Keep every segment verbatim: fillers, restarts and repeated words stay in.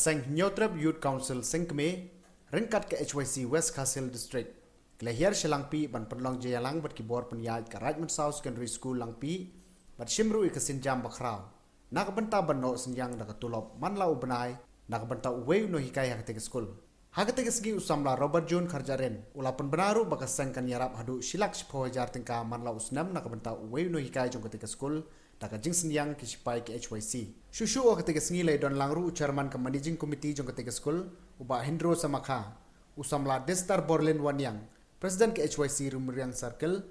Seng Hynñiewtrep Youth Council Seng Kmie ryngkat ka H Y C West Khasi Hills District ki la hiar sha Langpih ban pynlong jingïalang bad ki bor pynïaid ka Raid Mynsaw Secondary School Langpih bad shim ruh ïa ka sienjam bakhraw na ka bynta ban noh synñiang da ka tulop man la u bnai na ka bynta uwei u nonghikai ha katei ka skul. Ha katei ka sngi u samla Robert John Kharjahrin u la pynbna ruh ba ka seng kan ïarap haduh shi lak shiphew hajar tyngka man la u snem na ka bynta uwei u nonghikai jong katei ka skul da ka jingsynñiang ki shipai ki H Y C. Shuh shuh ha katei ka sngi la ïadon lang ruh u chairman ka managing committee jong katei ka skul, u Bah Hindro Samakha, u samla Destar Borlin Wanniang, president ka H Y C Rumriang Circle,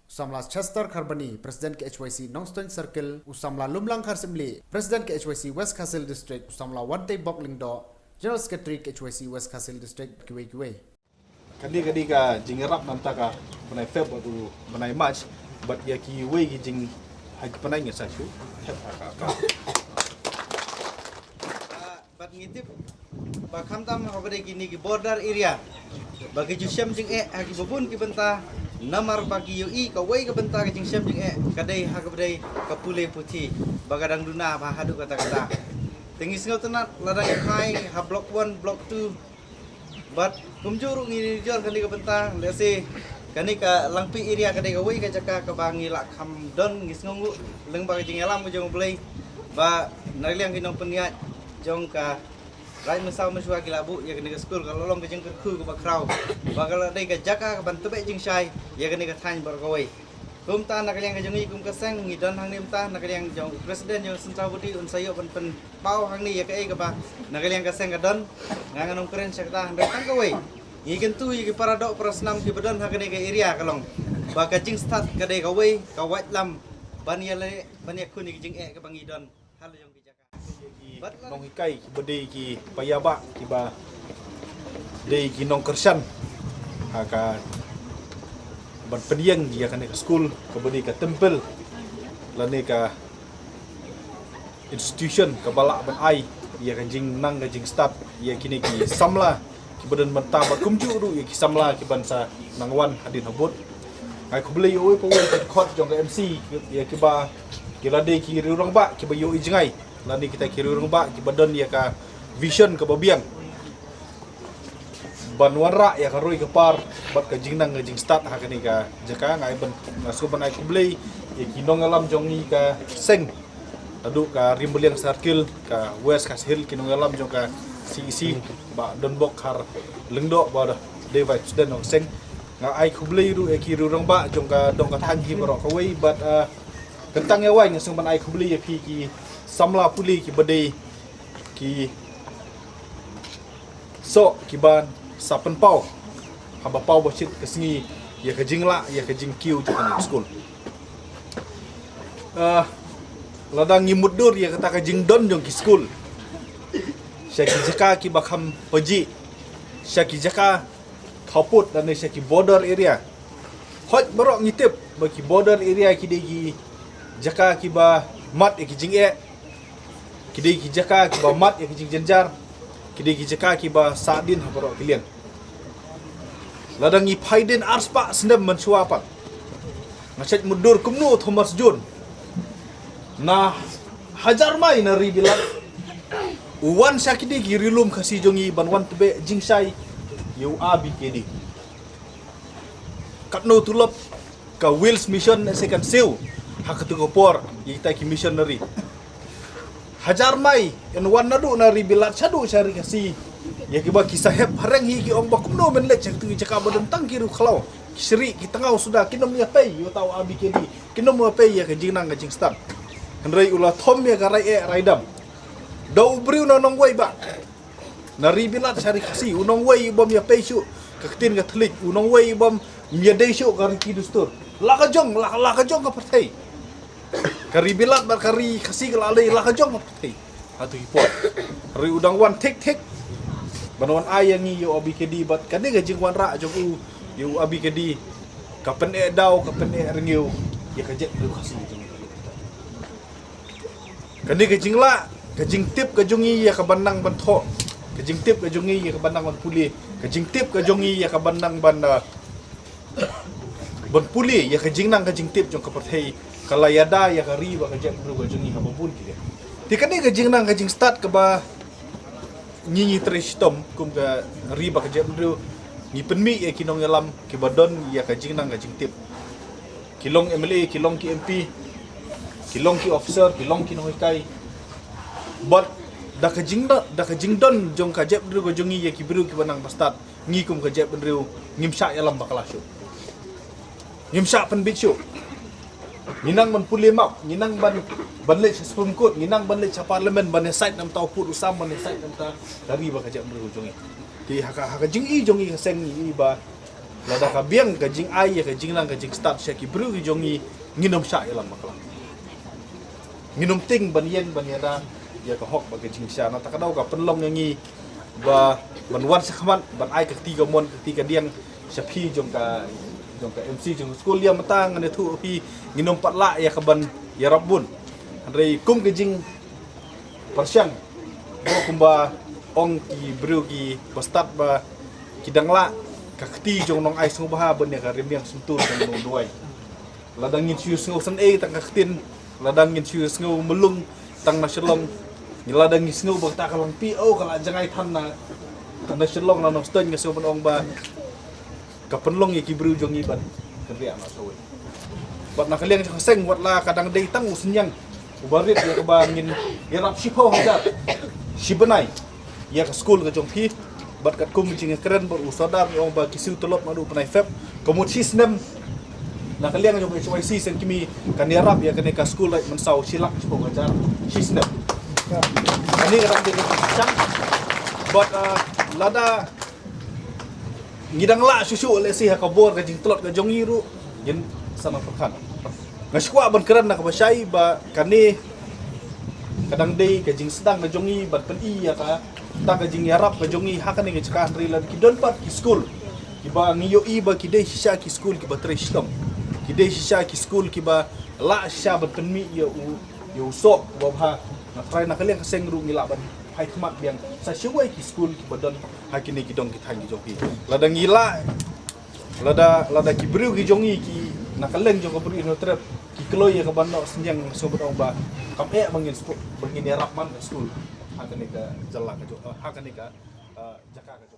u samla Chester Kharbani, president ka H Y C Nongstoiñ Circle, u samla Lumlang Kharsyimlieh, president ka H Y C West Khasi Hills District, u samla Wantei Bok Lyngdoh, general secretary ka H Y C West Khasi Hills District, kiwei kiwei. Kane ka dei ka jingïarap na ka bynta ka bnai Feb bad u bnai March, bad ïa kiwei ki jing ha ki bnai ngi sa shu. Ah, bad ngi tip ba khamtam ha ba dei kine ki border area ba ki ju shem jingeh ha ki babun ki bynta, namar ba ki ïohi kawei ka bynta ka jingshem jingeh ka dei ha ka ba dei ka pule puthi ba ka dang duna ba haduh katta katta. Te ngi sngewtynnat lada ngi phai ha block one, block two, bad kumjuh ruh ngi jor kane ka bynta, lehse kane ka Langpih area ka dei kawei ka jaka kaba ngi lah kham don, ngi sngewnguh lyngba ka jingïalam ka jong U Blei ba na liang ki nongpynïaid jong ka Raid Mynsaw mynshuwa ki la buh ïa kane ka skul, ka la long ka jingkyrkhu kaba khraw ba ka la dei ka jaka kaban tbeh jingshai ïa kane ka thaiñ baroh kawei. Kumta na ka liang ka jong ngi kum ka seng ngi don hangne mynta, na ka liang jong u president jong Central Body un sa ïoh ban pynpaw hangne ïa kaei kaba na ka liang ka seng ka don. Nga ngan ym kren sha kata, hynrei tang kawei, ngi kyntu ïa ki para doh para snam kiba don ha kane ka area ka long ba ka jingstad ka dei kawei ka waitlam ban ïaleh ban ïakhun ïa ki jingeh kaba ngi don ha la jong ki jaka. Bad la nonghikai kiba dei ki paidbah kiba dei ki nongkyrshan ha ka ban pynïeng ïa kane ka skul kaba dei ka temple lane ka institution kaba lah ban ai ïa ka jingnang ka jingstad ïa kine ki samla kiba don mynta bad kumjuh ruh ïa ki samla kiban sa nang wan hadien habud. Nga ai khublei ïa uwei pa uwei ki khot jong ka M C ïa kiba ki la dei ki riew rangbah kiba ïohi jngai lane kita ki riew rangbah kiba don ïa ka vision kaba biang ban wanrah ïa ka roi ka par bad ka jingnang ka jingstad ha kane ka jaka. Nga ai ban, nga sngewbha ban ai khublei ïa ki nongïalam jong ngi ka seng, haduh ka Ri Bhoi Liang Circle, ka West Khasi Hills, ki nongïalam jong ka C E C, Bah Donbok Kharlyngdoh ba dei vice president jong ka seng. Nga ai khublei ruh ïa ki riew rangbah jong ka dong ka thaiñ hi baroh kawei bad, ah, kyntang ïa wai nga sngewbha ban ai khublei ïa phi ki samla pule kiba dei ki soh kiban sa pynpaw haba paw ba shit ka sngi ïa ka jinglah ïa ka jingkiew jong kane ka skul. Ah, lada ngi mutdur ïa kata ka jingdon jong ki skul sha ki jaka kiba kham pajih, sha ki jaka khappud lane sha ki border area. Hooid baroh ngi tip ba ki border area ki dei ki jaka kiba mad ïa ki jingeh, ki dei ki jaka kiba mad ïa ki jingjynjar, ki dei ki jaka kiba sahdien ha baroh ki liang. Lada ngi peit dien arspah snem mynshuwa pat, nga shait mutdur kumno Thomas Jones na hajar mai na ri Bilat u wan sha kine ki ri lum Khasi jong ngi ban wan tbeh jingshai ïa u A B K D. Katno tulop ka Wales Mission ne se kan siew ha katu ka por ïa kita ki missionary. Hajar mai yn wan naduh na ri Bilat shaduh sha ri Khasi. Ïa kiba ki sahep phareng hi ki ong ba kumno men leit sha katu ki jaka ba don tang ki riew khlaw, ki shrieh, ki tngaw suda, kin ym ïa pei ïa uta u A B K D, kin ym ïa pei ïa ka jingnang ka jingstad. Hynrei u la thom ïa ka rai eh rai dam. Da u briew na nongwei ba na ri Bilat sha ri Khasi, u nongwei u bym ïa pei shuh ka ktien Katholik, u nongwei u bym ïa dei shuh ka riti dustur. La ka jong, la, la ka jong ka pyrthei. Ka ri Bilat bad ka ri Khasi ka la dei la ka jong ka pyrthei. Hatu hi por. Ri u dang wan thik thik ban wan ai ïa ngi ïa u A B K D bad kane ka jingwanrah jong u ïa u A B K D ka pyneh daw, ka pyneh rngiew ïa ka jaitbynriew Khasi jong ngi. Kane ka jinglah, ka jingtip ka jong ngi ïa ka ban nang ban thoh, ka jingtip ka jong ngi ïa ka ban nang ban pule, ka jingtip ka jong ngi ïa ka ban nang ban, ah, ban pule ïa ka jingnang ka jingtip jong ka pyrthei, ka la ïada ïa ka ri bad ka jaitbynriew ka jong ngi ha babun ki liang. Te kane ka jingnang ka jingstad kaba Ngi ngi trei shitom kum ka ri bad ka jaitbynriew, ngi pynmih ïa ki nongïalam kiba don ïa ka jingnang ka jingtip. Ki long M L A, ki long ki M P, ki long ki officer, ki long ki nonghikai. Bad da ka jingdon, da ka jingdon jong ka jaitbynriew ka jong ngi ïa ki briew kiba nang bastad, ngi kum ka jaitbynriew ngim shah ïalam bakla shuh. Ngim shah pynbit shuh. Ngi nang ban pule map, ngi nang ban, ban leit sha Supreme Court, ngi nang ban leit sha Parliament, ban ïasaid na bynta u pud u sam, ban ïasaid na bynta ka ri bad ka jaitbynriew jong ngi. Te ha ka, ha ka jingi jong ngi ka seng ngi i ba lada ka biang ka jingai ïa ka jingnang ka jingstad sha ki briew ki jong ngi, ngin ym shah ïalam bakla. Ngin ym tieng ban ïeng ban ïada ïa ka hok bad ka jingshisha. Na kata ka daw ka pynlong ïa ngi ba ban wan shakhmat ban ai ka kti kamon ka kti kadiang sha phi jong ka, jong ka M C jong ka skul. Ïa mynta ngan ïathuh phi, ngin ym pat lah ïa ka ban ïarap bun. Hynrei kum ka jingpyrshang, kumba ong ki briew ki bastad ba ki dang lah ka kti jong nongai sngewbha ban ïa ka rimiang syntur jong nongduwai. Lada ngin shu sngew sngewsynei tang ka ktien, lada ngin shu sngew mlung tang na Shillong, lada ngin sngew ba kata ka lang phi, oh, ka la jngai than na, na Shillong, na Nongstoiñ, nga sngew ban ong ba ka pynlong ïa ki briew jong ngi ban kynriah noh sawei. Bad na ka liang jong ka seng, wat la ka dang dei tang u synñiang uba rit ïa kaba ngin ïarap shiphew hajar shi bnai ïa ka skul ka jong phi. Bad katkum ka jingkren bad u Sordar, ngi ong ba ki siew tulop naduh u bnai Feb, ka mut shi snem na ka liang jong ka H Y C Seng Kmie kan ïarap ïa kane ka skul Raid Mynsaw shi lak shiphew hajar shi snem. Kane ka dang dei ka jingkyrshan. Bad, ah, lada ngi dang lah shuh shuh lehse ha ka bor ka jingtlot ka jong ngi ruh, ngin sa nang pyrkhat. Nga shu kwah ban kren na kaba shai ba kane ka dang dei ka jingsdang ka jong ngi ban pyni ïa kata ka jingïarap ka jong ngi ha kane ka jaka, hynrei lada ki don pat ki skul kiba ngi ïohi ba ki dei shisha ki skul kiba trei shitom, ki dei shisha ki skul kiba lah shisha ban pynmih ïa u, ïa u soh uba bha. Nga tharai na ka liang ka seng ruh ngi lah ban phai khmat biang sa shawei ki skul kiba don ha kine ki dong ki thaiñ ki jong phi. Lada ngi lah, lada, lada ki briew ki jong ngi ki na ka liang jong ka Bri Hynñiewtrep ki kloi ïa ka ban noh synñiang, nga sngewbha ban ong ba kam eh ba ngin sku-, ba ngin ïarap man ka skul ha kane ka jylla ka jong, eh, ha kane ka, eh, jaka ka jong.